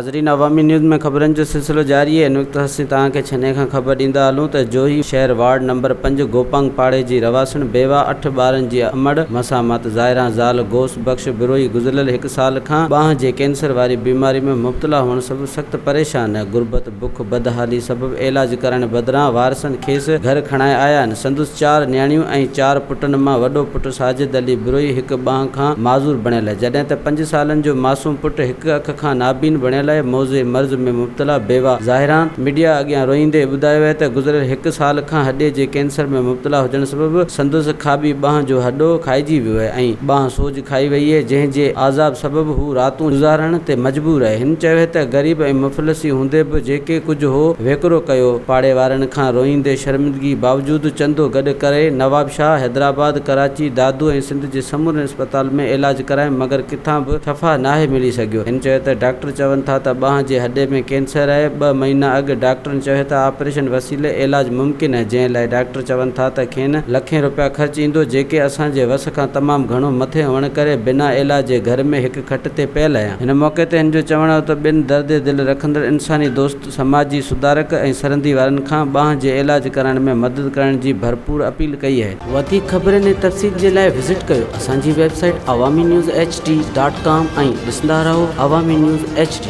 ناظرين عوامي نيوز ۾ خبرن جو سلسلو جاري آهي هن وقت اسين توهان کي ڇني کان خبر ڏيندا هلون ته جوهي شهر وارڊ نمبر پنج گوپانگ پاڙي جي رهواسڻ بيواهه اٺ ٻارن جي امڙ مسامات ظاهران زال غوث بخش بروهي گذريل هڪ سال کان ٻانهن جي ڪينسر واري بيماري ۾ مبتلا هئڻ سبب سخت پريشان آهي غربت بک بدحالي سبب علاج ڪرائڻ بدران وارثن کيس گهر کڻائي آيا آهن سندس چار نياڻيون ۽ چار پٽن مان وڏو پٽ ساجد علي بروهي هڪ ٻانهن کان معذور بڻيل آهي جڏهن ته پنج سالن جو معصوم پٽ هڪ اک کان نابين بڻيل آهي موذي مرض ۾ مبتلا بيواهه ظاهران ميڊيا اڳيان روئيندي ٻڌايو آهي ته گذريل هڪ سال کان هڏي جي ڪينسر ۾ مبتلا هجڻ سبب سندس کاٻي ٻانهن جو هڏو کائجي ويو آهي ۽ ٻانهن سوڄ کائي وئي آهي جنهن جي عذاب سبب هو راتون گذارڻ تي مجبور آهي هن چيو آهي ته غريب ۽ مفلسي هوندي به جيڪي ڪجهه هو ويڪرو ڪيو پاڙي وارن کان روئيندي شرمندگي باوجود چندو گڏ ڪري نوابشاهه، حيدرآباد، ڪراچي، دادو ۽ سنڌ جي سمورين اسپتالن ۾ علاج ڪرايم مگر ڪٿان به شفا ناهي ملي سگهيو. هن چيو ته ڊاڪٽر چون ٿا ته ٻانهن جي هڏي ۾ ڪينسر آهي، ٻه مهينا اڳ ڊاڪٽرن چيو ته آپريشن وسيلي علاج ممڪن آهي، جنهن لاء ڊاڪٽر چون ٿا ته کين لکين رپيا خرچ ايندو، جيڪي اسان جي وس کان تمام گهڻو مٿي هئڻ ڪري بنا علاج جي گهر ۾ هڪ کٽ تي پيل آهيان. هن موقعي تي هن جو چوڻ هو ته ٻين درد دل رکندڙ انساني دوست، سماجي سڌارڪ ۽ سرندي وارن کان ٻانهن جي علاج ڪرائڻ ۾ مدد ڪرڻ جي ڀرپور اپيل ڪئي آهي. وڌيڪ خبرن ۽ تفصيل جي لاء وزٽ ڪيو اسان جي website Awami news H D dot com ۽ ڏسندا رهو عوامي نيوز ايڇ ڊي.